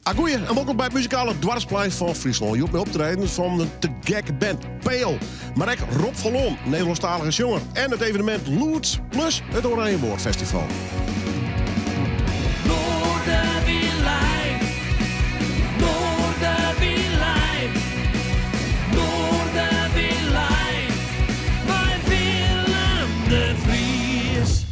Agoeie en wolkom by it muzikale doarpsplein fan Fryslân. Hjoed mei optreden fan de te gekke band Pale. Mar ek Rob Fallon, Nederlânsktalige sjonger. En it evenemint Lûd plus it Oranjewâld Festival. Noardewyn live, Noardewyn live, Noardewyn live, mei Willem de Vries.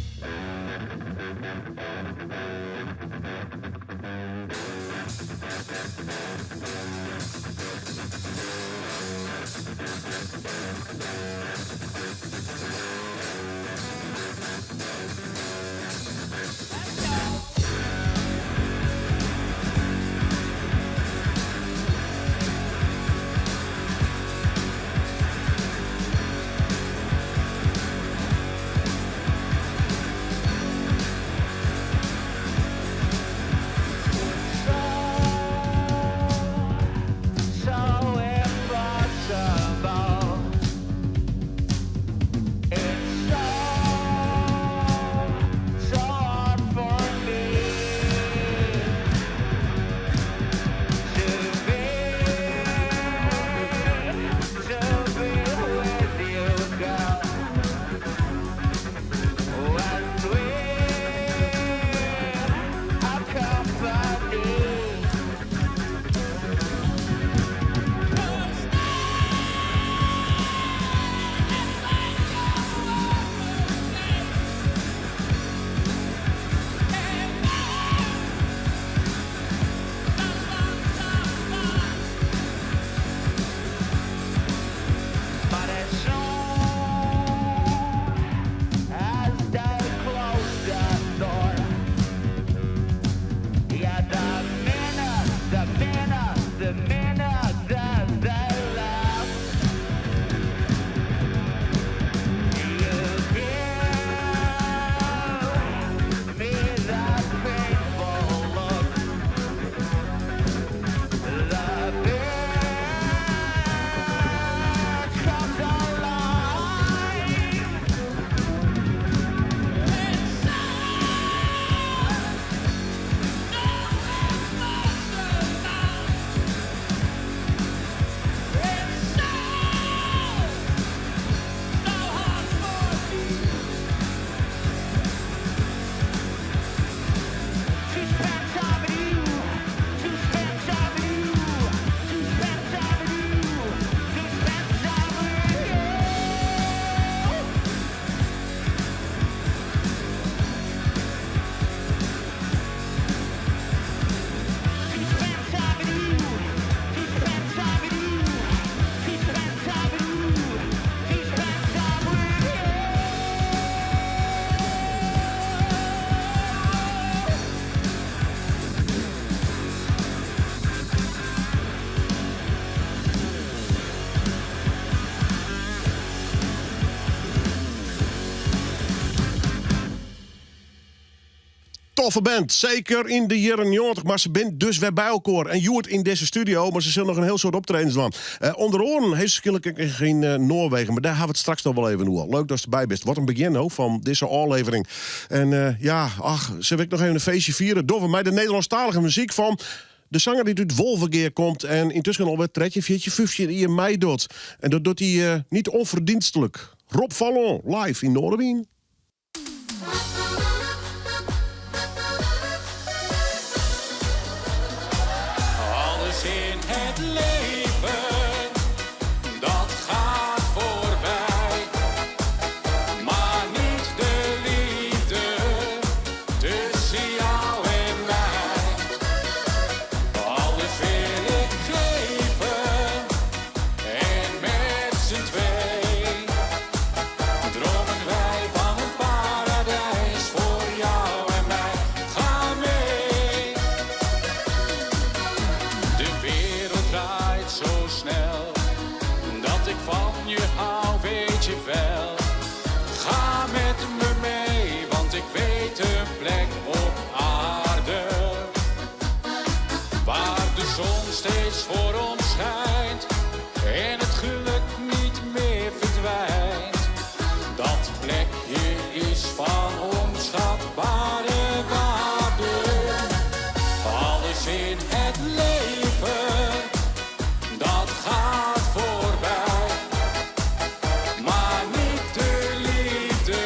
Toffe band, seker yn de jierren 90, mar se binne dus wer by elkoar. En hjoed yn dizze studio, mar se sille noch in hiel soad optredens dwaan. Uh, ûnder oaren heechstwierskynlik ek yn uh, Noarwegen, mar dêr hawwe we it straks noch wol even oer. Leuk datst derby bist. Wat in begjin no fan dizze ôflevering. En uh, ja, ach, sille we ek noch even in feestje fiere? Dogge we mei de Nederlânsktalige muzyk fan de sanger dy't út Wolvegea komt en yntusken alwer 13, 14, 15 jier meidocht. En dat docht hy uh, niet onverdienstelijk. Rob Fallon, live yn Noardewyn. Alles in het leven, dat gaat voorbij. Maar niet de liefde tussen jou en mij. Alles wil ik geven en met z'n twee dromen wij van een paradijs voor jou en mij. Ga mee. De wereld draait zo snel dat ik van je hou, weet je wel. Ga met me mee, want ik weet een plek op aarde waar de zon steeds voor ons schijnt en het geluk niet meer verdwijnt. Dat plekje is van onschatbare waarde. Alles in in het leven, dat gaat voorbij. Maar niet de liefde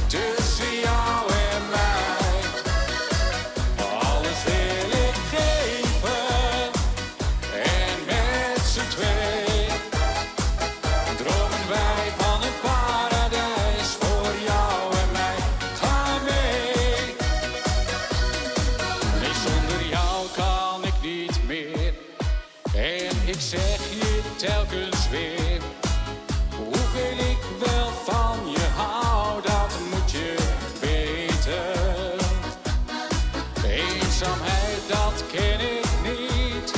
tussen jou en mij. Alles wil ik geven en met z'n twee dromen wij van een paradijs voor jou en mij. Ga mee. Nee, zonder jou kan ik niet meer. En ik zeg je telkens weer. Hoeveel ik wel van je hou, dat moet je weten. Eenzaamheid, dat ken ik niet.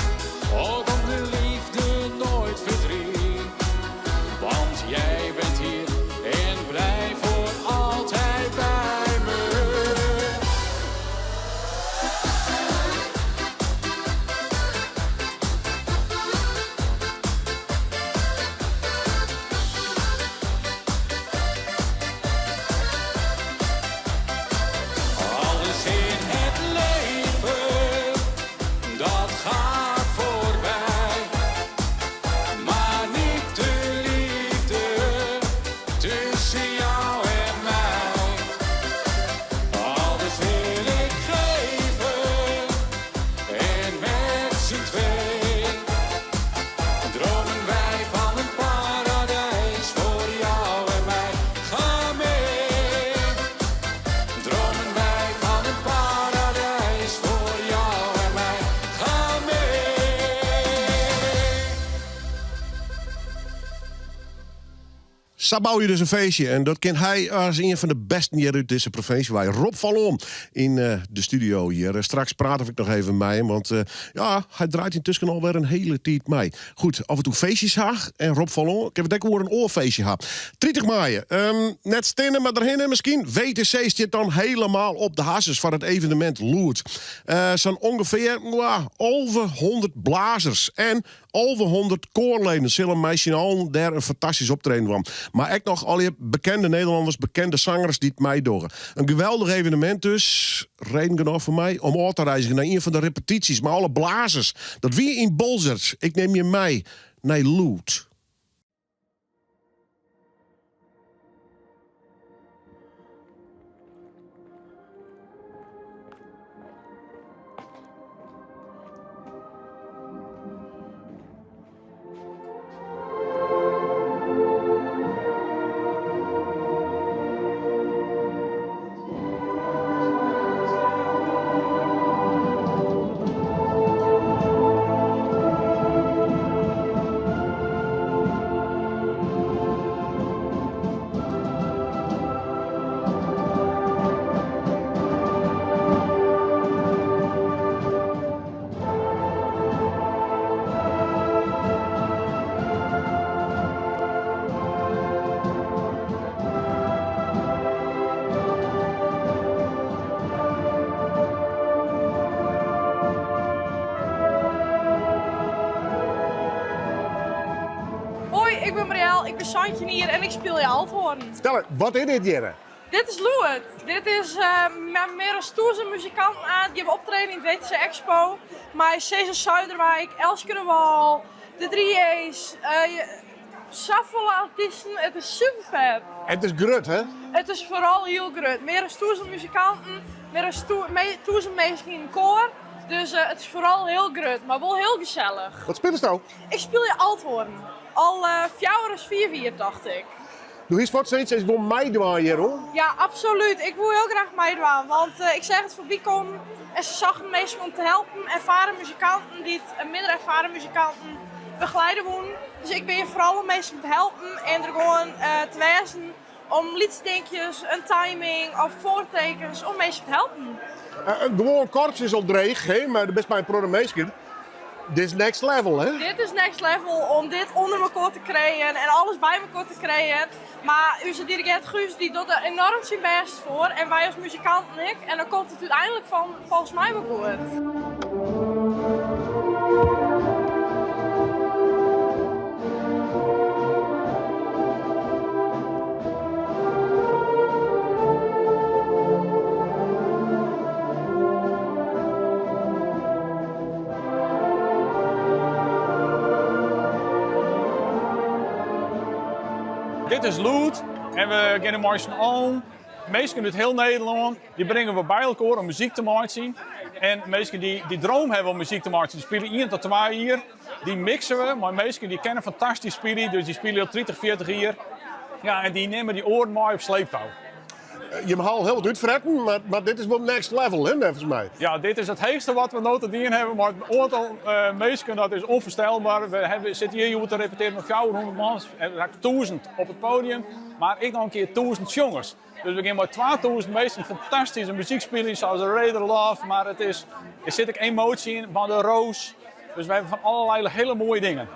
Ook om de liefde nooit verdriet. Want jij bent hier en blijf voor altijd bij me. Alles in het leven, dat gaat voorbij. Maar niet de liefde tussen jou en mij. Alles wil ik geven en met z'n twee dromen wij van een paradijs voor jou en mij. Ga mee. Dromen wij van een paradijs voor jou en mij. Ga mee. Zo bouw je dus een feestje. En dat kent hij als een van de besten hier uit deze provincie. Wij Rob Vallon in de studio hier. Straks praat ik nog even met hem. Want ja, hij draait intussen alweer een hele tijd mee. Goed, af en toe feestjes haag. En Rob Vallon, ik heb het ook weer een oorfeestje gehad. 30 mei. Net stinnen, maar erheen misschien. WTC zit dan helemaal op de hasses van het evenement Loert. Zo'n ongeveer over 100 blazers en over 100 koorleden zullen mij al daar een fantastisch optreden van. Maar ook nog al je bekende Nederlanders, bekende zangers die het mij doen. Een geweldig evenement dus. Reden genoeg voor mij om af te reizen naar een van de repetities. Maar alle blazers. Dat wie in Bolzert. Ik neem je mee naar Loet. Hoi, ik ben Marielle, ik ben Santje en ik speel je althoorn. Vertel, wat is dit, Jere? Dit is Loet. Dit is met meer dan 1000 muzikanten aan. Die hebben optreden in het WTC Expo. Maar Cesar Zuiderwijk, Elske de Wal, de 3A's. Zoveel artiesten. Het is super vet. Het is grut, hè? Het is vooral heel grut. Meer dan 1000 muzikanten, meer dan 1000 mensen in een koor. Dus het is vooral heel grut, maar wel heel gezellig. Wat speel je nou? Ik speel je althoorn. Al 4 of 4 dacht ik. Doe eens wat zoiets is voor mij doen hier, hoor. Ja, absoluut. Ik wil heel graag meedoen, want ik zeg het voorbij komen en ze zag mensen om te helpen. Ervaren muzikanten die het minder ervaren muzikanten begeleiden wonen. Dus ik ben hier vooral om mensen te helpen en er gewoon te wijzen om liedjesdenkjes, een timing of voortekens om mensen te helpen. Een gewoon korps is al dreig, hè, maar de best bij een programmeesker. Dit is next level, hè? Dit is next level om dit onder elkaar te krijgen en alles bij elkaar te krijgen. Maar onze dirigent Guus die doet er enorm zijn best voor en wij als muzikanten ik. En dan komt het uiteindelijk van, volgens mij wel goed. Dit is Lûd en we geane mei syn allen, minsken út hiel Nederlân, dy bringe we by elkoar om muzyk te meitsjen. En minsken dy't dy droom hawwe om muzyk te meitsjen, dy spylje ien tot twa jier. Dy mikse we mei minsken dy kinne fantastysk spylje, dus dy spylje al 30, 40 jier. Ja, en dy nimme dy oaren mei op sleeptou. Jim ha al hiel wat útfretten, mar, mar dit is wol next level, hè, neffens my. Ja, dit is it heechste wat we no te dien hawwe mei it oantal minsken, dat is ûnfoarstelber. We hawwe, sitte hjir hjoed te repetearjen mei 400 man, en we 1000 op it podium, mar ek noch in kear 1000 sjongers. Dus we gean mei 2000 minsken fantastyske muzyk spyljen, sa as Radar Love, mar it is, der sit ek emoasje yn, fan de Roos. Dus we hawwe fan allerlei hiele moaie dingen.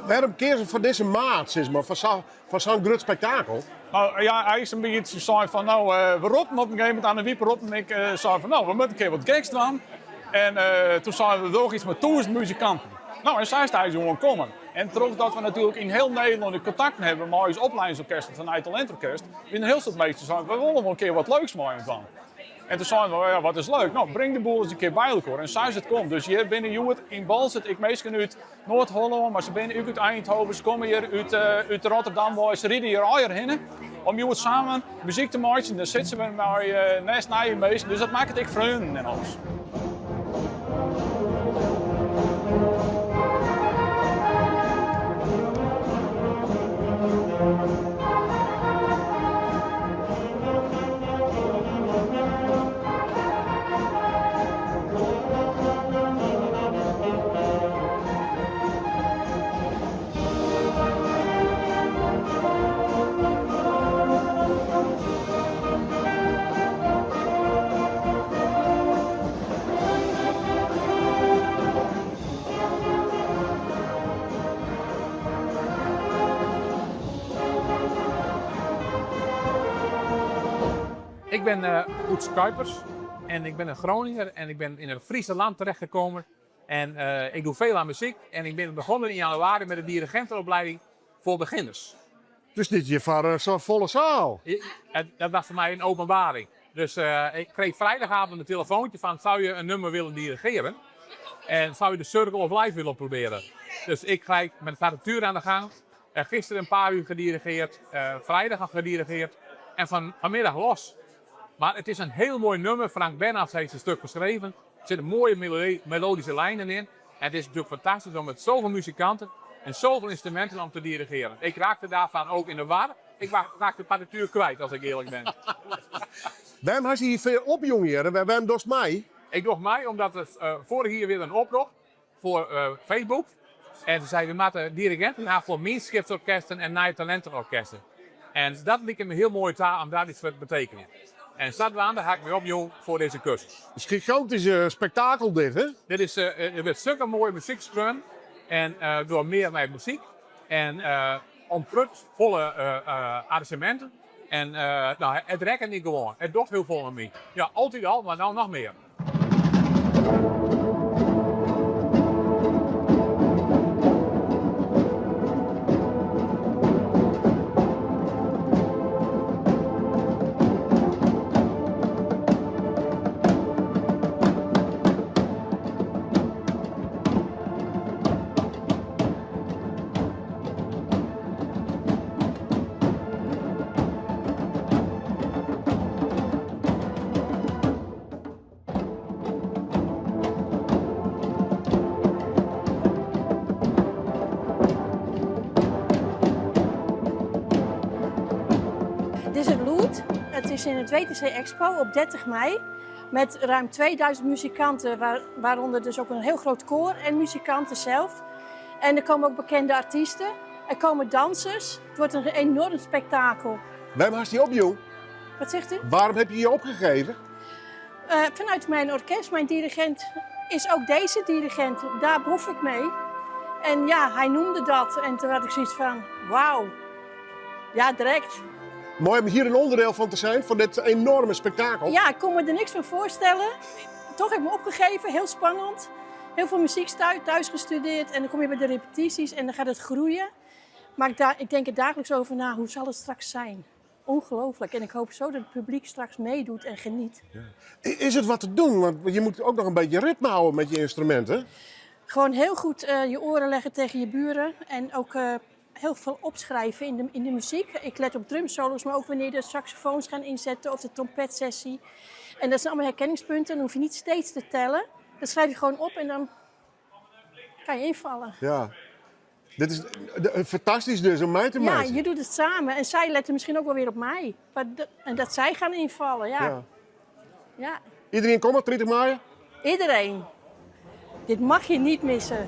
Wêrom keazen foar dizze maat, sis mar, foar sa'n grut spektakel? No ja, eins in bytsje sein fan no, we roppen op in gegeven momint aan de Wiep roppen ik sei fan no, we moatte in kear wat geks dwaan. En toen seinen we, we dogge iets mei 1000 muzikanten. No, en sa is it eins gewoan kommen. En trochdat we natuerlik yn hiel Nederlân de kontakten hawwe mei ús opleidingsorkesten fan Nij Talint Orkest, binne der hiel soad minsken sein, we wolle wol in kear wat leuks mei jim dwaan. En toen seinen we, ja, wat is leuk? No, bring de boel ris in kear by elkoar. En sa is it kommen. Dus hjir binne hjoed yn Boalsert ek minsken út Noard-Hollân, mar se binne ek út Eindhoven, se komme hjir út, uh, út Rotterdam wei, se ride hjir allegear hinne om hjoed samen muzyk te meitsjen. Dan sitte se mei uh, nêst nije minsken, dus dat makket ek freonen en alles. Ik ben uh, Oeds Kuipers en ik ben een Groninger en ik ben in het Friese land terechtgekomen. En uh, ik doe veel aan muziek en ik ben begonnen in januari met de dirigentenopleiding voor beginners. Dus dit hjir foar eh, sa'n folle saal? Dat was voor mij een openbaring. Dus uh, ik kreeg vrijdagavond een telefoontje van zou je een nummer willen dirigeren? En zou je de Circle of Life willen proberen? Dus ik gelijk met de partituur aan de gang. Uh, gisteren een paar uur gedirigeerd, uh, vrijdag al gedirigeerd en van, vanmiddag los. Maar het is een heel mooi nummer. Frank Bernards heeft een stuk geschreven. Er zitten mooie melodische lijnen in. En het is natuurlijk fantastisch om met zoveel muzikanten en zoveel instrumenten om te dirigeren. Ik raakte daarvan ook in de war. Ik raakte de partituur kwijt, als ik eerlijk ben. Wêrom hast dy hjirfoar opjûn hjir en wêrom dochst mei? Ik doch mei omdat it uh, foarich jier wie der in oprop foar uh, Facebook. En toen sei we moatte diriginten ha foar mienskipsorkesten en nije talintenorkesten. En dat like my hiel moai ta om dêr yts foar te betekenjen. En sadwaande ha ik my opjûn foar dizze kursus. Het is een gigantisch eh, spektakel dit, hè? Dit is, uh, der wurdt sokke moaie muzyk skreaun en uh, door mear mei muzyk en uh, omprut folle uh, arrangeminten. En uh, no, it rekket my gewoan. It docht hiel folle mei my. Ja, altyd al, mar no noch mear. Dit is it Lûd. It is yn it WTC Expo op 30 mei. Met ruim 2000 muzikanten, waar, waaronder dus ook een heel groot koor en muzikanten zelf. En er komen ook bekende artiesten. Er komen dansers. Het wordt een enorm spektakel. Wêrom hast dy opjûn? Wat zegt u? Waarom heb je je opgegeven? Uh, vanuit mijn orkest, mijn dirigent is ook deze dirigent. Daar boef ik mee. En ja, hij noemde dat. En toen had ik zoiets van, wauw. Ja, direct. Moai om hjir in ûnderdiel fan te wêzen, fan dit enoarme spektakel. Ja, ik kon me er niks van voorstellen. Toch heb ik me opgegeven, heel spannend. Heel veel muziek thuis gestudeerd en dan kom je bij de repetities en dan gaat het groeien. Maar ik, ik denk er dagelijks over na, hoe zal het straks zijn? Ongelooflijk. En ik hoop zo dat het publiek straks meedoet en geniet. Ja. Is het wat te doen? Want je moet ook nog een beetje ritme houden met je instrumenten. Gewoon heel goed uh, je oren leggen tegen je buren. En ook uh, heel veel opschrijven in de, in de muziek. Ik let op drumsolos, maar ook wanneer de saxofoons gaan inzetten of de trompetsessie. En dat zijn allemaal herkenningspunten. Dan hoef je niet steeds te tellen. Dat schrijf je gewoon op en dan kan je invallen. Ja. Dit is fantastisch dus om mij te Ja, maken. je doet het samen. En zij letten misschien ook wel weer op mij. Maar en dat zij gaan invallen, ja. Ja. ja. Iedereen komt op 30 mei? Iedereen. Dit mag je niet missen.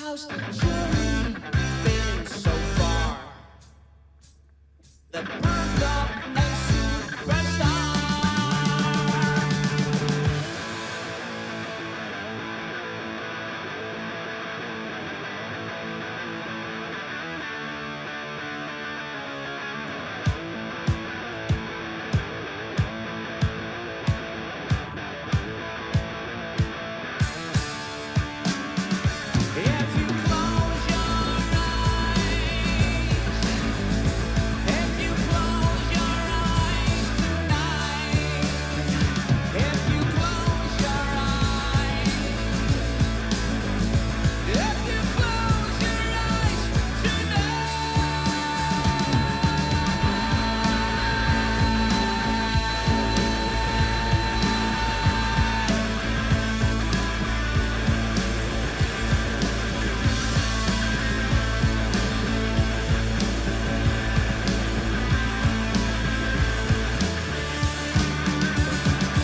How's the journey been so far? The birth of a superstar. If you close your eyes, if you close your eyes tonight, if you close your eyes, if you close your eyes tonight.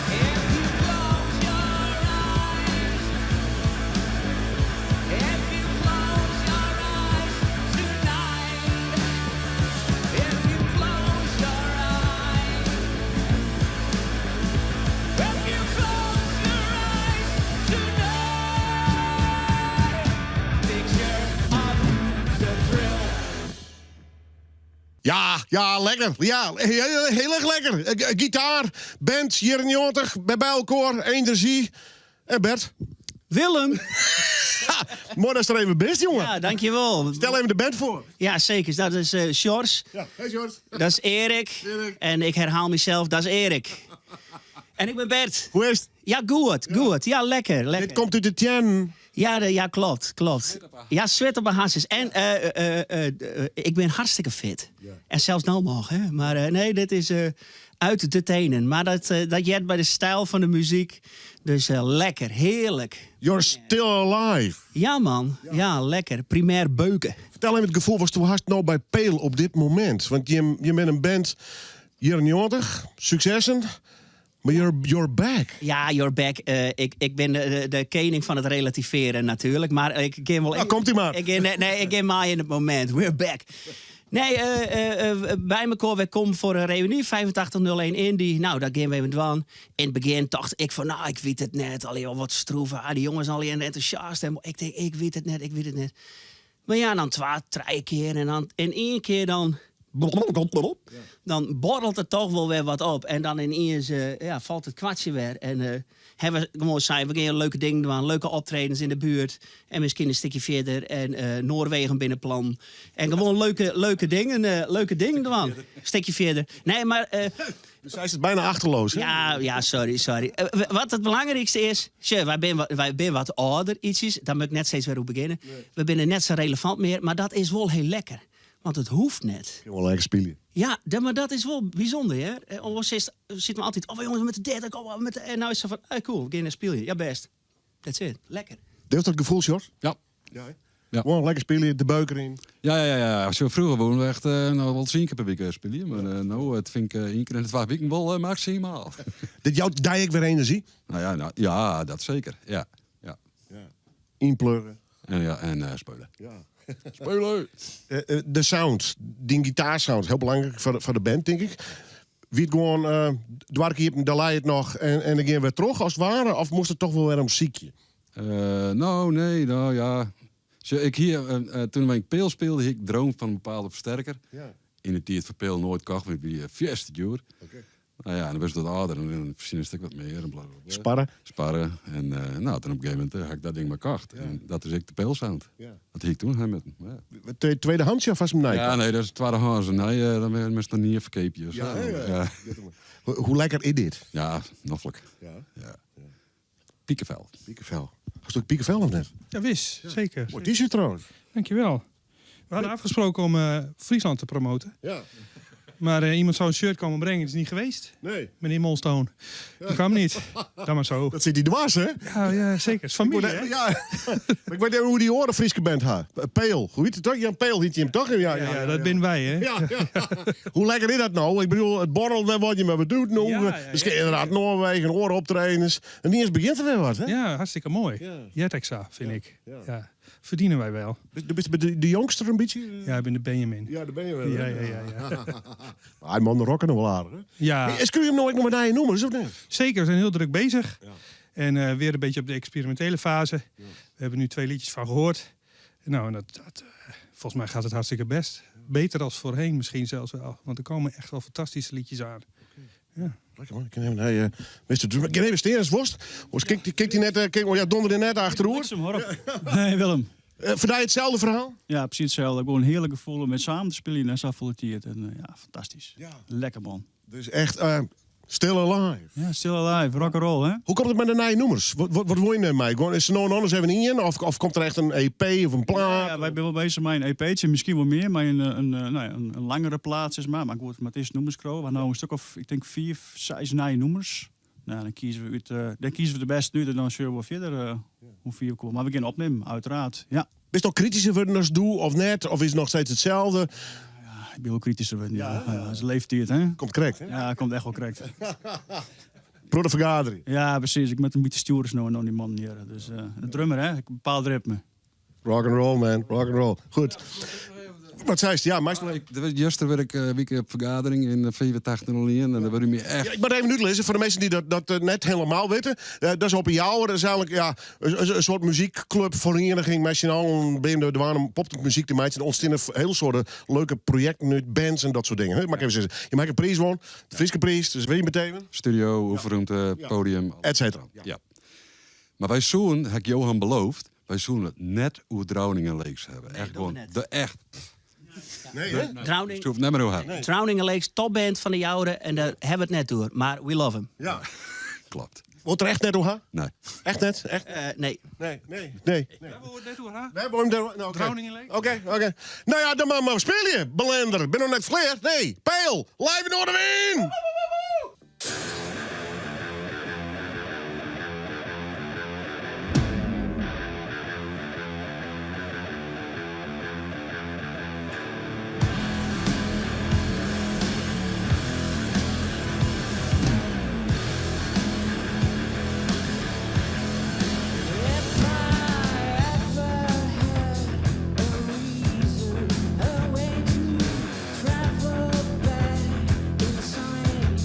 If you close your eyes, if you close your eyes tonight, if you close your eyes, if you close your eyes tonight, picture of the thrill. Ja, ja, lekker. Ja, heel, heel erg lekker. Gitaar, band, jierren 90, by elkoar, enerzjy. En Bert. Willem! Moai datst der even bist, jongen. Ja, dankjewel. Stel even de band foar. Ja, zeker. Dat is Sjors. Ja, hey Sjors. Dat is Erik. Erik. En ik herhaal mezelf, dat is Erik. En ik ben Bert. Hoe is het? Ja, goed, goed. Ja, lekker, lekker. Dit komt út de teannen. Ja, ja klopt, klopt. Ja, swit op mijn hasses. En ik ben hartstikke fit. En zelfs nou nog, hè. Maar nee, dit is uit de tenen. Maar dat jet bij de stijl van de muziek. Dus lekker, heerlijk. You're still alive. Ja, man. Ja, lekker. Primair beuken. Vertel even het gefoel, watst hast no by Peel op dit momint? Want je bent in band jierren 90, suksessen, mar you're back. Ja, you're back. Ik ben de koning van het relativeren natuurlijk. Maar ik ken wel... Nou, komt-ie maar. Ik nee, nee, ik ken mij in het moment. We're back. Nee, bij elkaar, we komen voor een reunie, 8501 Indy. Nou, dat gaan we even doen. In het begin dacht ik van, nou, ik weet het net. Allee, al wat stroeven. Ah, die jongens al enthousiast. En ik denk, ik weet het net, ik weet het net. Maar ja, dan twee, drie keer en dan in één keer dan... Dan borrelt het toch wel weer wat op. En dan ineens ja, valt het kwartje weer. En hebben we gewoon zijn, we gaan leuke dingen doen, leuke optredens in de buurt. En misschien een stukje verder. En Noorwegen binnenplan. En gewoon leuke dingen doen. Stukje verder. Nee, maar... Dus hij is het bijna achterloos, hè? Ja, ja, sorry, sorry. Wat het belangrijkste is, tje, wij zijn wat ouder ietsjes. Daar moet ik net steeds weer op beginnen. We zijn net zo relevant meer, maar dat is wel heel lekker. Want het hoeft net. Ik wil lekker spelen. Ja, maar dat is wel bijzonder, hè? Ons zitten we altijd, oh jongens, met de 30, oh, met de, en nou is het zo van, hey, cool, we gaan naar spelen. Ja, best. That's it. Lekker. Deelt dat gevoel, Sjors? Ja. Ja, hè? Ja. Gewoon lekker spelen, de beuker in. Ja, ja, ja, ja. Als je vroeger woonde we echt nou, wel 10 keer per week spelen. Maar nou, het vind ik 1 keer in de 2 weken wel maximaal. Dit jout dy ek wer enerzjy? Nou ja, nou, ja, dat zeker. Ja. Ja. Ja. Inpluggen. En, ja, en spelen. Ja. Spelen! De sound, die gitaarsound, heel belangrijk voor de band, denk ik. Wie het gewoon, dwark hier, daar lei het nog en dan gaan we terug als het ware? Of moest het toch wel weer een muziekje? Nou, nee, nou ja. Zo, ik hier, toen wij in Peel speelde, ik droom van een bepaalde versterker. Ja. In de tijd van Peel nooit kocht, want die fiesta duur. Oké. Nou ja, en dan was het wat ouder en dan verzin een stuk wat meer. En bla, bla, bla. Sparren. Sparren. En nou, toen op een gegeven moment had ik dat ding maar kocht. Ja. En dat is ik de Peelsound. Ja. Dat had ik toen met hem. Ja. Tweedehands of was hem Nike? Ja, nee, dat is het tweedehands. En nee, dan ben je met een nieuwe verkeepje of Ja, zo. ja, ja. Ja. Hoe lekker is dit? Ja, noffelijk. Ja. Ja. Piekenvel. Piekenvel. Was het ook Piekenvel of net? Ja, wis. Zeker. Mooi t-shirt trouwens. Dankjewel. We hadden afgesproken om Friesland te promoten. Ja. Maar iemand zou een shirt komen brengen, het is niet geweest. Nee. Meneer Molstone. Die kwam niet. Dan maar zo. Dat zit die dwars, hè? Ja, ja zeker. Het is familie, hè? Ja. Maar ik weet niet hoe die oren Frieske band ha. Peel. Hoe heet het toch? Jan Peel heet hij hem toch? Ja, ja, Ja, dat ben wij, hè? Ja, ja. Hoe lekker is dat nou? Ik bedoel, het borrelt en wat je maar doet nu. Ja, ja, Misschien inderdaad Noorwegen, orenoptredens. En niet eens begint er weer wat, hè? Ja, hartstikke mooi. Jeteksa, vind ik. Ja. Verdienen wij wel. Du bist de jongste een beetje? Ja, ik ben de Benjamin. Ja, daar ben je wel. Ja, ja, ja. ja. Maar man, de rocken nog wel aardig, hè? Ja. Hey, is kun je hem nooit nog met je noemen, of niet? Zeker, we zijn heel druk bezig. En weer een beetje op de experimentele fase. We hebben nu 2 liedjes van gehoord. Nou, en dat, volgens mij gaat het hartstikke best. Beter als voorheen misschien zelfs wel. Want er komen echt wel fantastische liedjes aan. Ja. Lekker man, ik kan even, hey, Mr. Drummer. Ik kan even steen, worst. Worst, kijk die net, kijk, oh ja, donder net achteroor. Hey Willem. Voor jou hetzelfde verhaal? Ja, precies hetzelfde. Gewoon een heerlijk gevoel om met samen te spelen en zoveel En ja, fantastisch. Ja. Lekker man. Dus echt still alive. Ja, still alive. Rock and roll, hè? Hoe komt het met de nieuwe nummers? Wat wil je met mij? Gewoon, is er nou anders even in? Of komt er echt een EP of een plaat? Ja, wij zijn wel bezig met een EP'tje, misschien wel meer, maar een langere plaat, zeg maar. Maar goed, maar het is nummers, we hebben nou een stuk of, ik denk 4, 6 nieuwe nummers. Nou, dan kiezen we uit, dan kiezen we de beste nu en dan zullen we verder hoe 4 komen. Maar we gaan opnemen, uiteraard. Ja. Is het ook kritischer worden als doe of net? Of is het nog steeds hetzelfde? Ja, ik ben wel kritischer worden. Ja, ja. Ja, het leeft hier, hè? Komt correct, hè? Ja, komt echt wel correct. Pro de vergadering. Ja, precies. Ik met een beetje stuurders nou en dan die man hier. Dus de drummer, hè? Ik bepaal het ritme. Rock and roll, man. Rock and roll. Goed. Wat zei ze? Ja, maar Gisteren werd ik week op vergadering in 8501 en daar werd ik me echt... Ja, ik moet even uitlezen voor de mensen die dat net helemaal weten. Dat is op een jouw, dat is eigenlijk, ja, een soort muziekclub, vereniging. Met z'n allen ben je de waan om muziek te maken. Er ontstaan heel soorten leuke projecten, nu, bands en dat soort dingen. Hè? Mag ik even zeggen. Je maakt een prijs won, de Frieske prijs, dus weet je meteen. Studio, oefenruimte, podium. Et cetera. Ja. Ja. Maar wij zoen, heb ik Johan beloofd, wij zoen het net hoe Drowning Lakes hebben. Echt gewoon, de echt. Nee, hè? Drowning. Hoeft net meer hoe hebben. Drowning Lakes, topband van de Jouden. En daar hebben we het net door. Maar we love him. Ja. Klopt. Wordt er echt net door haar? Nee. Echt net? Echt? Nee. Nee, nee, nee. Wij hebben net door haar. Wij hebben hem daar- nou, oké. Drowning Lakes. Oké, oké. Nou ja, dan maar speel je, Belender. Ben nog net flair? Nee. Pijl. Live in Noardewyn! Travel back in time.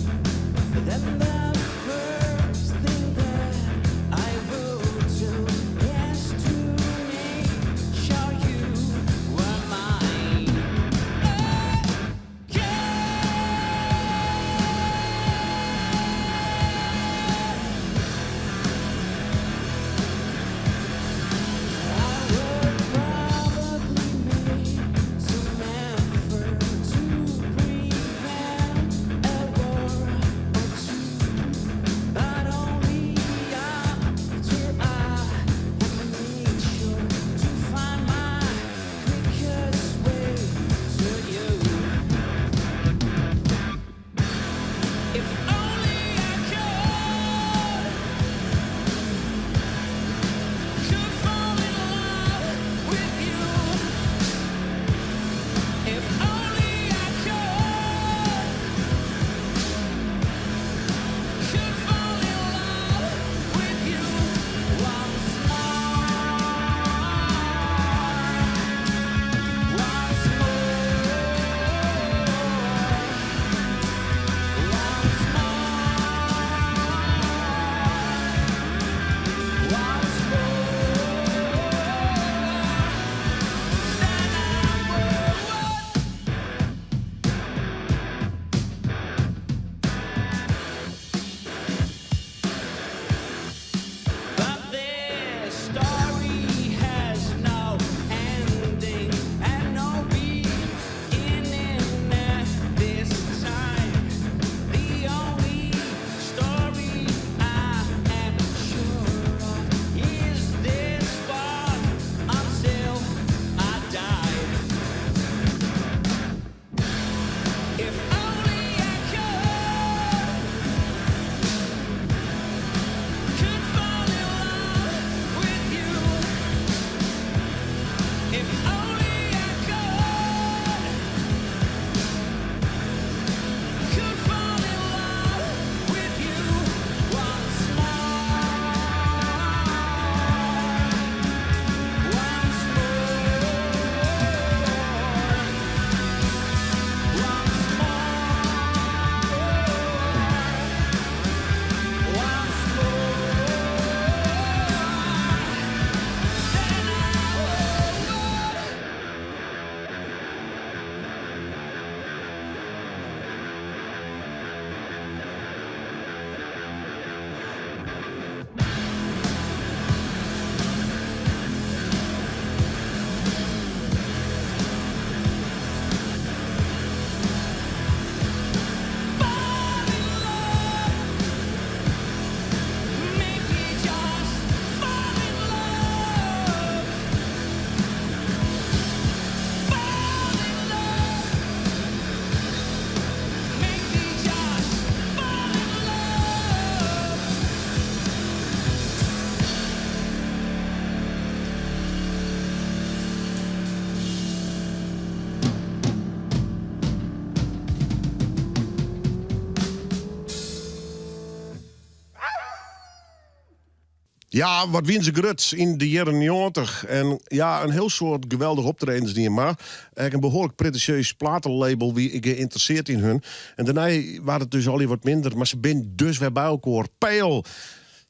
Ja, wat wiene se grut yn de jierren 90. En ja, in hiel soad geweldige optredens dien. Mar ek in behoarlik pretinsjeus platelabel wie geïnteresseerd yn hun. En dêrnei waard it dus allegear wat minder. Mar se binne dus wer by elkoar. Pale!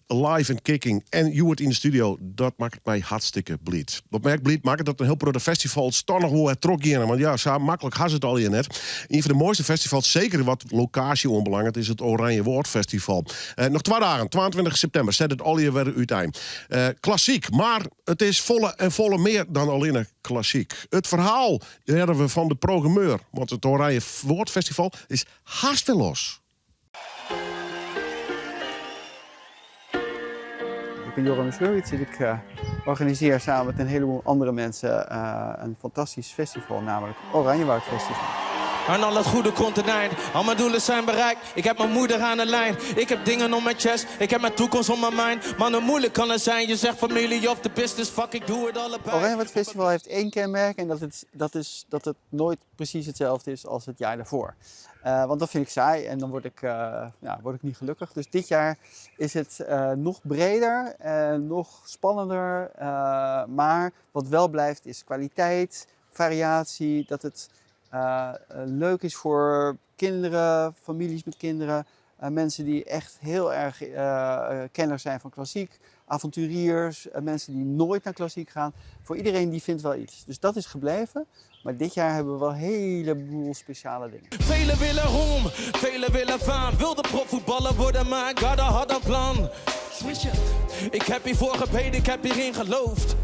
Live and kicking en hjoed yn de studio, dat makket my hartstikke bliid. Wat my ek bliid makket, dat in hiel protte festivals toch noch wol wer trochgeane. Want ja, sa maklik ha se it allegear net. Ien fan de moaiste festivals, seker wat lokaasje oanbelanget, is it Oranjewâld Festival. Noch twa dagen, 22 septimber, set it allegear wer útein. Klassyk, mar it is folle en folle mear dan allinne klassyk. It ferhaal hearre we fan de programmeur, want it Oranjewâld Festival is hast wer los. Ik ben Joram Schurwitz en ik eh, organiseer samen met een heleboel andere mensen eh, een fantastisch festival, namelijk Oranjewoud Festival. Aan al het goede komt een eind. Al mijn doelen zijn bereikt. Ik heb mijn moeder aan de lijn. Ik heb dingen om mijn chest. Ik heb mijn toekomst op mijn mind. Man, hoe moeilijk kan het zijn? Je zegt familie of de business. Fuck, ik doe het allebei. Oranjewoud Festival heeft één kenmerk en dat, het, dat is dat het nooit precies hetzelfde is als het jaar daarvoor. Eh, want dat vind ik saai en dan word ik, eh, ja, word ik niet gelukkig. Dus dit jaar is het eh, nog breder, nog spannender. maar wat wel blijft is kwaliteit, variatie. Dat het leuk is voor kinderen, families met kinderen. mensen die echt heel erg kenners zijn van klassiek. Avonturiers, mensen die nooit naar klassiek gaan. Voor iedereen die vindt wel iets. Dus dat is gebleven. Maar dit jaar hebben we wel een heleboel speciale dingen. Velen willen roem, velen willen faam. Wilde profvoetballer worden, maar ik had, had een plan. Ik heb hiervoor gebeden, ik heb hierin geloofd.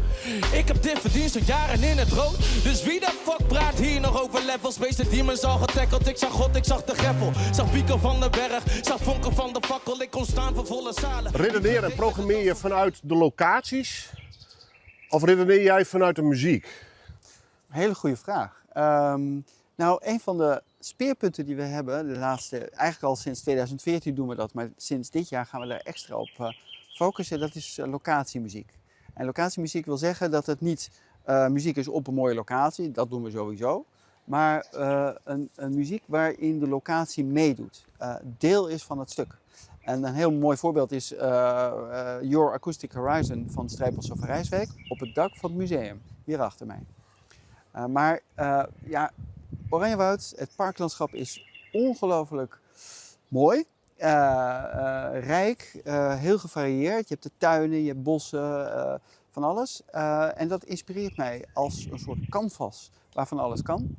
Ik heb dit verdiend zo'n jaren in het rood. Dus wie de fuck praat hier nog over levels? Meeste demons al getackled. Ik zag God, ik zag de greffel. Zag Pico van de berg, zag vonken van de fakkel. Ik kon staan voor volle zalen. Redeneer en programmeer je vanuit de lokaties? Of redeneer jij vanuit de muziek? Hele goede vraag. Ehm, nou, een van de speerpunten die we hebben, de laatste, eigenlijk al sinds 2014 doen we dat, maar sinds dit jaar gaan we daar extra op eh, focussen, dat is eh, locatiemuziek. En locatiemuziek wil zeggen dat het niet eh, muziek is op een mooie locatie, dat doen we sowieso, maar een, een muziek waarin de locatie meedoet, deel is van het stuk. En een heel mooi voorbeeld is Your Acoustic Horizon van Strijbos van Rijswijk op het dak van het museum, hier achter mij. Uh, maar uh, ja, Oranjewoud, het parklandschap is ongelooflijk mooi. Uh, rijk, heel gevarieerd. Je hebt de tuinen, je hebt bossen, van alles. en dat inspireert mij als een soort canvas waarvan alles kan.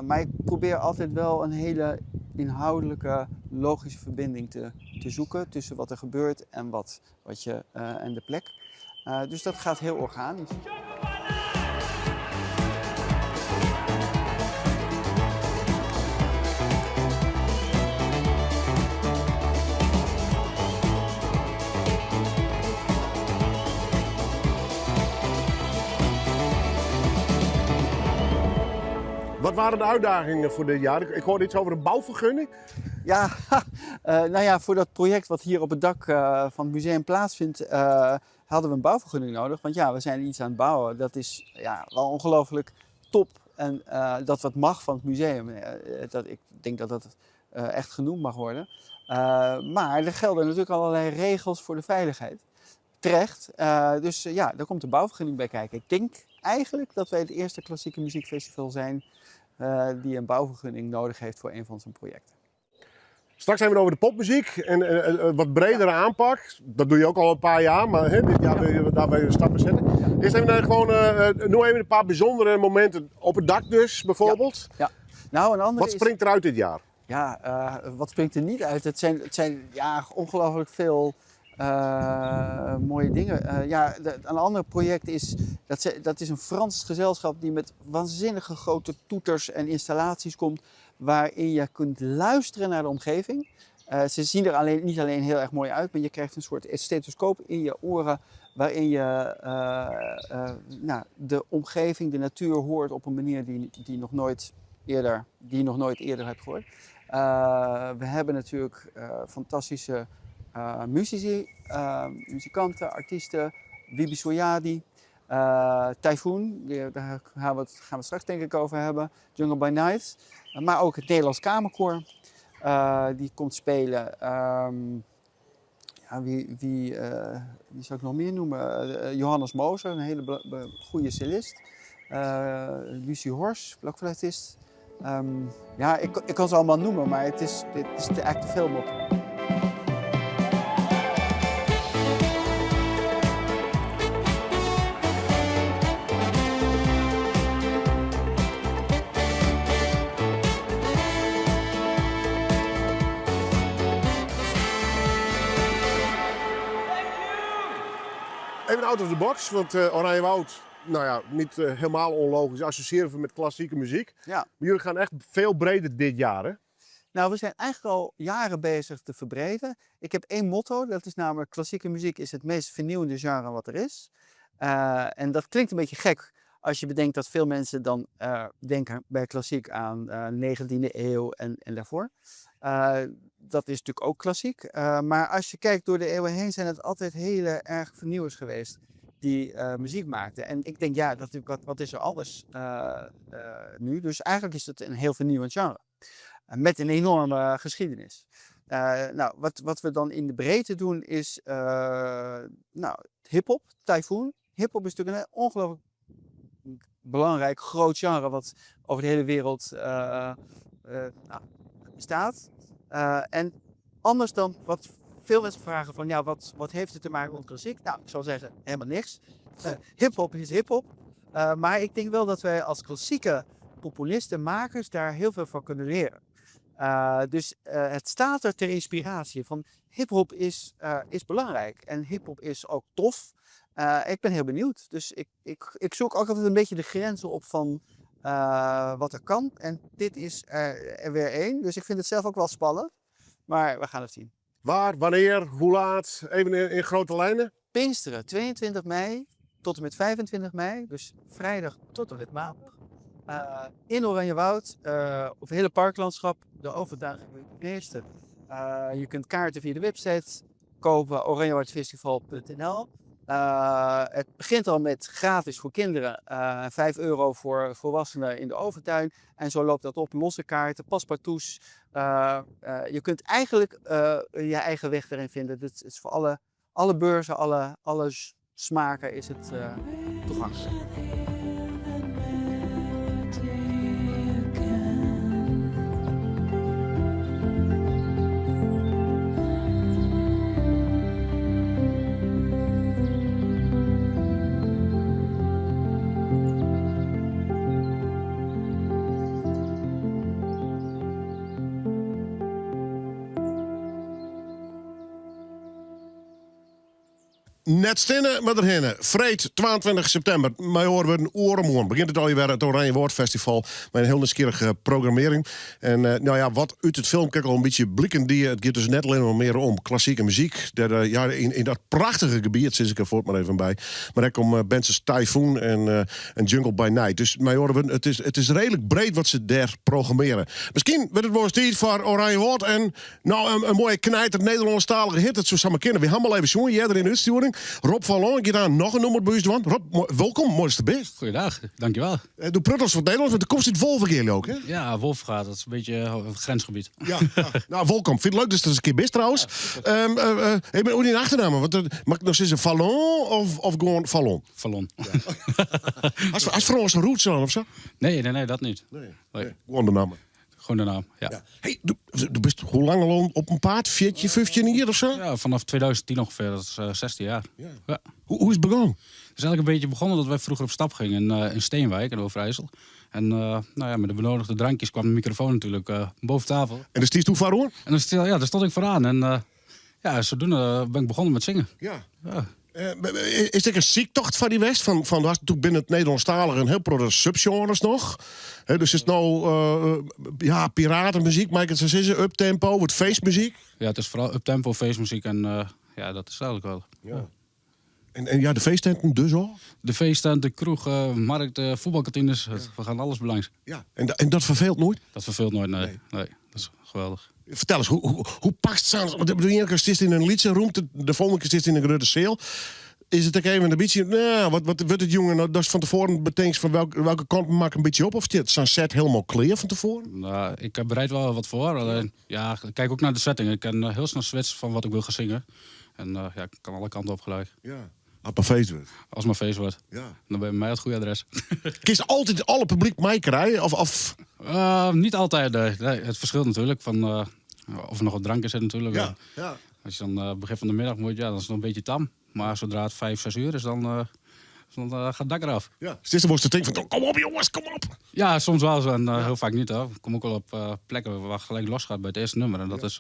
maar ik probeer altijd wel een hele inhoudelijke, logische verbinding te, te zoeken tussen wat er gebeurt en, wat, wat je, en de plek. dus dat gaat heel organisch. Wat waren de uitdagingen voor dit jaar? Ik hoorde iets over een bouwvergunning. Ja, uh, nou ja, voor dat project wat hier op het dak uh, van het museum plaatsvindt, uh, hadden we een bouwvergunning nodig. Want ja, we zijn iets aan het bouwen. Dat is ja, wel ongelooflijk top. En dat wat mag van het museum, dat, ik denk dat dat echt genoemd mag worden. maar er gelden natuurlijk allerlei regels voor de veiligheid. Terecht. dus ja, daar komt de bouwvergunning bij kijken. Ik denk eigenlijk dat wij het eerste klassieke muziekfestival zijn die een bouwvergunning nodig heeft voor een van zijn projecten. Straks hebben we het over de popmuziek en en wat bredere aanpak. Dat doe je ook al een paar jaar, maar hè, dit jaar wil je daar weer stappen zetten. Eerst even naar gewoon, noem even een paar bijzondere momenten op het dak dus, bijvoorbeeld. Ja. Nou, een andere Wat springt eruit dit jaar? Ja, wat springt er niet uit? Het zijn ja, ongelooflijk veel mooie dingen. Ja, een ander project is, dat, ze, dat is een Frans gezelschap die met waanzinnige grote toeters en installaties komt, waarin je kunt luisteren naar de omgeving. Ze zien er alleen, niet alleen heel erg mooi uit, maar je krijgt een soort stethoscoop in je oren waarin je nou, de omgeving, de natuur hoort op een manier die, die, nog nooit eerder, die je nog nooit eerder hebt gehoord. We hebben natuurlijk fantastische muzici, muzikanten, artiesten. Wibi Soerjadi, Typhoon, daar gaan we, het, gaan we straks denk ik over hebben. Jungle by Night. Maar ook het Nederlands Kamerkoor, die komt spelen. Um, Ja, wie, wie, eh, wie zou ik nog meer noemen? Eh, Johannes Moser, een hele be- be- goede cellist. Eh, Lucie Hors, blokfluitist. Ehm, ja, ik, ik kan ze allemaal noemen, maar het is, het is te- eigenlijk te veel om op te Even out of the box, want eh Oranjewoud, nou ja, niet eh, helemaal onlogisch, associëren we met klassieke muziek. Ja. Maar jullie gaan echt veel breder dit jaar, hè? Nou, we zijn eigenlijk al jaren bezig te verbreden. Ik heb één motto, dat is namelijk klassieke muziek is het meest vernieuwende genre wat er is. Eh, en dat klinkt een beetje gek als je bedenkt dat veel mensen dan eh, denken bij klassiek aan eh 19e eeuw en, en daarvoor. Eh, dat is natuurlijk ook klassiek. Eh, maar als je kijkt door de eeuwen heen zijn het altijd hele erg vernieuwers geweest die eh, muziek maakten. En ik denk, ja, dat, wat, wat is er anders eh, eh, nu? Dus eigenlijk is het een heel vernieuwend genre. Eh, Met een enorme geschiedenis. Eh, nou, wat, wat we dan in de breedte doen is eh, nou, hip-hop, typhoon. Hip-hop is natuurlijk een ongelooflijk belangrijk groot genre wat over de hele wereld eh, eh, nou, bestaat. Eh, en anders dan wat veel mensen vragen van ja, wat, wat heeft het te maken met klassiek? Nou, ik zou zeggen helemaal niks. Eh, hip-hop is hip-hop. Eh, maar ik denk wel dat wij als klassieke componisten, makers daar heel veel van kunnen leren. Eh, dus eh, het staat er ter inspiratie van hip-hop is, eh, is belangrijk en hip-hop is ook tof. Eh, ik ben heel benieuwd. Dus ik, ik, ik zoek ook altijd een beetje de grenzen op van eh, wat er kan. En dit is er, er weer één. Dus ik vind het zelf ook wel spannend. Maar we gaan het zien. Waar, wanneer, hoe laat? Even in, in grote lijnen. Pinksteren, 22 mei tot en met 25 mei. Dus vrijdag tot en met maandag. Eh, in Oranjewoud, eh op het hele parklandschap, de overdagen meeste. Eh, je kunt kaarten via de website kopen, oranjewoudfestival.nl. Eh, het begint al met gratis voor kinderen, eh 5 euro voor volwassenen in de overtuin. En zo loopt dat op, losse kaarten, paspartouts. Eh, eh, je kunt eigenlijk eh, je eigen weg erin vinden. Het is voor alle, alle beurzen, alle, alle s- smaken is het eh, toegankelijk. Net stinnen, maar erheen. Vreed 22 september. Mij horen we een orenmoorn. Begint het al weer het Oranje Woord Festival. Met een heel nieuwsgierige programmering. En eh, nou ja, wat uit het filmpje al een beetje blikken die. Het gaat dus net alleen maar meer om klassieke muziek. Daar, eh, ja, in, in dat prachtige gebied, zit ik er voort maar even bij. Maar daar komen uh, bands als Typhoon en, eh, en Jungle by Night. Dus mij horen we, het is, het is redelijk breed wat ze daar programmeren. Misschien werd het wel eens tijd voor Oranje Woord. En nou, een, een mooie knijter Nederlandstalige hit. Dat zo samen kennen. We hebben al even zo'n jij er in de uitsturing. Rob van Loon, ik aan nog een nummer bij van. Rob, mo- welkom, mooi is de best. Goeiedag, dankjewel. Eh, Doe Pruttels van het Nederlands, want de komst uit Wolvegeel ook, hè? Ja, Wolfgaat, dat is een beetje eh, het grensgebied. Ja, ja. Nou, welkom. Vind het leuk dat je er eens een keer bent trouwens. Ehm eh, eh, hey, maar hoe die achternaam? Want, eh, mag ik nog eens een Fallon of, of gewoon Fallon? Fallon. Als, als Franse roots dan of zo? Nee, nee, nee, dat niet. Nee. Nee. Gewoon de naam. Gewoon de naam, ja. Hey, du, du bist hoe lang al op een paard? 14, 15 jaar of zo? Ja, vanaf 2010 ongeveer, dat is eh, 16 jaar. Ja. Hoe, hoe is het begonnen? Het is eigenlijk een beetje begonnen dat wij vroeger op stap gingen in, eh, in Steenwijk in Overijssel. En eh, nou ja, met de benodigde drankjes kwam de microfoon natuurlijk eh, boven tafel. En daar stiest toe voor hoor? En dan, stil, ja, daar stond ik vooraan. En eh, ja, zodoende ben ik begonnen met zingen. Ja. Ja. Eh, is dit een ziektocht van die West? Van, van, daar is natuurlijk binnen het Nederlandstalige een heel pro subgenres nog. Hè, dus is het nou eh, ja, piratenmuziek, maar ik het zo zeggen, uptempo, wordt feestmuziek. Ja, het is vooral uptempo, feestmuziek en eh, ja, dat is eigenlijk wel. Ja. En, en ja, de feesttenten dus al? De feesttent, de kroeg, eh, markt, eh, voetbalkantines, het- we gaan alles belangs. Ja. En, da- en dat verveelt nooit? Dat verveelt nooit, nee. nee. dat is geweldig. Vertel eens, hoe, hoe, hoe past het Want ik bedoel, de ene keer zit in een liedse room, de volgende keer zit in een grote zeel. Is het ook even een beetje, nou, wat, wat wordt het jongen, nou, dat is van tevoren betekent van welke, welke kant maak ik een beetje op? Of zit zo'n set helemaal clear van tevoren? Nou, ik eh, bereid wel wat voor. Alleen, ja, ik kijk ook naar de setting. Ik kan eh, heel snel switchen van wat ik wil gaan zingen. En ja, ik kan alle kanten op gelijk. Ja. As mar feest wurdt. As mar feest wurdt. Ja. Dan ben je bij mij het goede adres. Kinst altyd alle publyk meikrije? Of, of... Niet altijd, nee. Nee, het verschilt natuurlijk van of er nog wat drank in zit natuurlijk. Ja, ja. Als je dan begin van de middag moet, ja, dan is het nog een beetje tam. Maar zodra het 5, 6 uur is, dan gaat het dak eraf. Ja. Dus dan wordt het ding van, kom op jongens, kom op. Ja, soms wel zo en heel vaak niet. Hoor. Ik kom ook wel op plekken waar het gelijk los gaat bij het eerste nummer. En dat is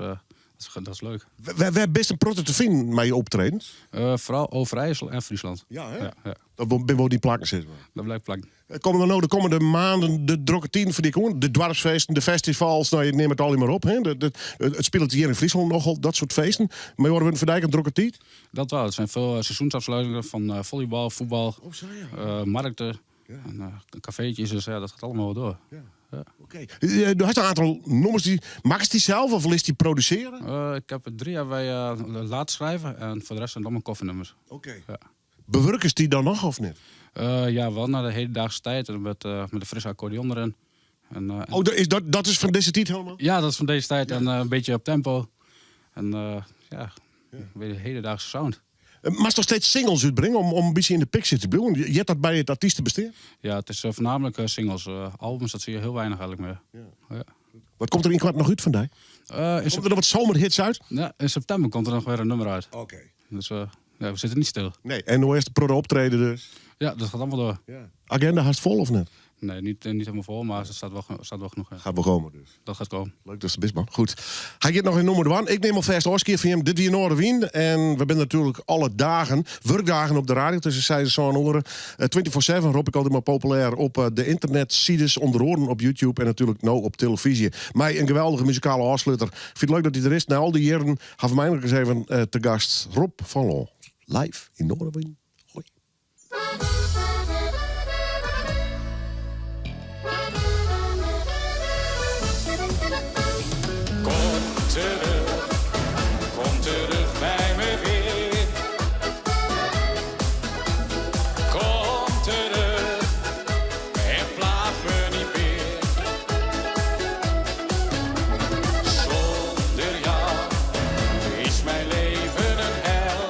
leuk. Waar best in protte te vinden met je optredens? Vooral Overijssel en Friesland. Ja, hè? Ja, ja. Dat ben wel die plakken zitten. Dat blijft plakken. Komen er nou de komende maanden de drokke tien voor die gewoon? De dorpsfeesten, de festivals, nou, je neemt het al niet meer op. Hè? Het speelt hier in Friesland nogal, dat soort feesten. Maar horen we in Verdijk een drokke tijd? Dat wel. Het zijn veel seizoensafsluitingen van volleybal, voetbal, Oh, zo, ja. markten Ja. en cafeetjes. Dus ja, dat gaat allemaal wel door. Ja. Ja. Oké. Du hast een aantal nummers die. Maak die zelf of liet die produceren? Ik heb er 3 jaar bij laten schrijven en voor de rest zijn het allemaal covernummers. Oké. Ja. Bewerken ze die dan nog of niet? Ja, wel naar de hedendaagse tijd en met de frisse accordeon erin. En Oh, dat is van deze tijd helemaal? Ja, dat is van deze tijd Ja. en een beetje op tempo. En ja, Ja. weer de hedendaagse sound. Maar nog steeds singles uitbrengen om een beetje in de picture te blijven? Je hebt dat bij het artiestenbesteed? Ja, het is voornamelijk singles. Albums, dat zie je heel weinig eigenlijk meer. Ja. Ja. Wat komt er in kwart nog uit vandaag? Komt er nog wat zomerhits uit? Ja, in september komt er nog weer een nummer uit. Oké. Dus ja, we zitten niet stil. Nee, en hoe is de pro optreden dus? Ja, dat gaat allemaal door. Ja. Agenda haast vol of niet? Nee, niet helemaal vol, maar het staat wel genoeg in. Gaat wel komen dus. Dat gaat komen. Leuk dat ze best man. Goed. Hij gaat nog in nummer 1. Ik neem alvast Oskar van hem. Dit weer Noardewyn. En we zijn natuurlijk alle dagen, werkdagen op de radio tussen 6 en zo'n oren. 24/7 roep ik altijd maar populair op de internet, sites, onder oren op YouTube en natuurlijk nou op televisie. Mij een geweldige muzikale afsluiter. Ik vind het leuk dat hij er is. Na al die jaren gaan we mij nog eens even te gast Rob van Loon. Live in Noardewyn. Hoi. Kom terug, kom terug bij me weer. Kom terug en plaag me niet meer. Zonder jou is mijn leven een hel.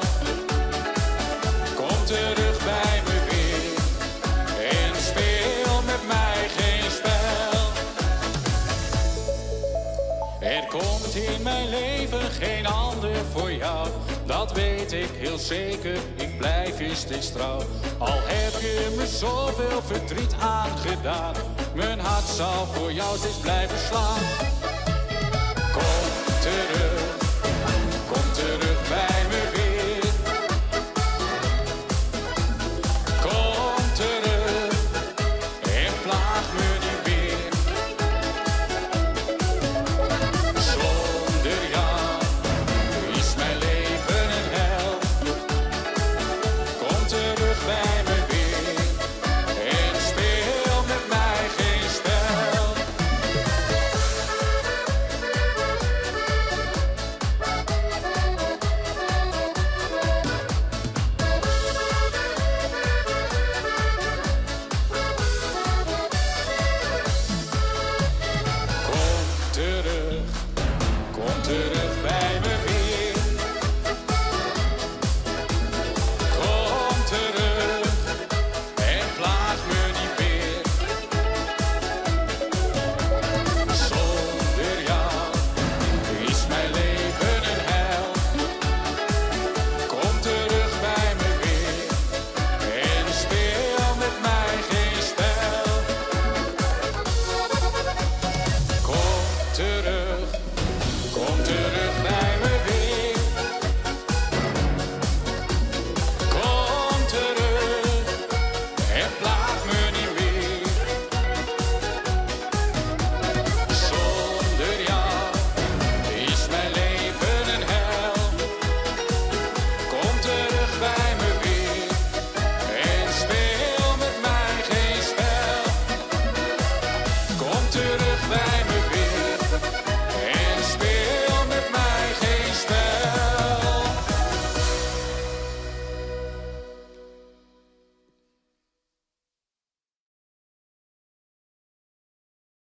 Kom terug bij me weer en speel met mij geen spel. Er komt in mijn leven geen ander voor jou, dat weet ik heel zeker, ik blijf je steeds trouw. Al heb je me zoveel verdriet aangedaan, mijn hart zal voor jou steeds blijven slaan. Kom terug.